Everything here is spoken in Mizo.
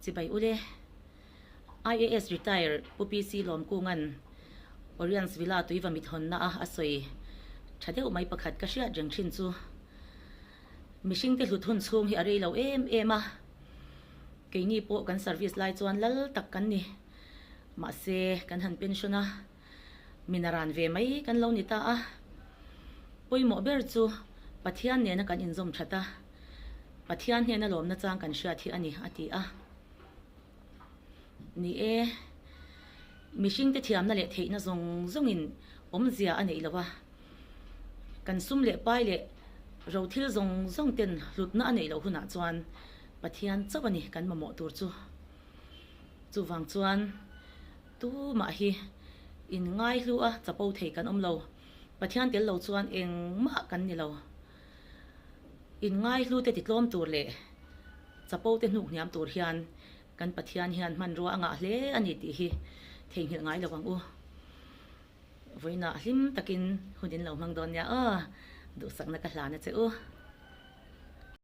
Chibai ule. IAS retire Pu PC Lawmkunga'n Oriens Villa tuiva mithawnna a a sawi tha deuh mai pakhat ka hriat reng thin chu mihringte hlut hun chhung hi a rei lo em em a, keini pawh kan service lai chuan lal tak kan ni. Mahse kan han pension a, min a ran ve mai kan lo ni ta a. Pawimawh ber chu Pathian nena kan inzawm that a, Pathian hnena lawmna chang kan hriat hi a ni, a ti a. Ni e, mihringte thiamna leh theihna zawng zawngin awmzia a neih lo a, kan sum leh pai leh ro thil zawng zawng ten hlutna a neih loh hunah chuan Pathian chauh a ni kan mamawh tur chu. Chuvang chuan tumah hi in ngaihlu a chapo thei kan awm lo. Pathian tel lo chuan engmah kan ni lo. In ngaihlu te titlawm tur leh chapo te hnuk hniam tur hian kan Pathian hian hmanrua a ngah hle a ni tih hi theihnghilh ngai lo ang u. Vawiinah hlim takin hun in lo hmang dawn nia aw, duhsakna ka hlan a che u.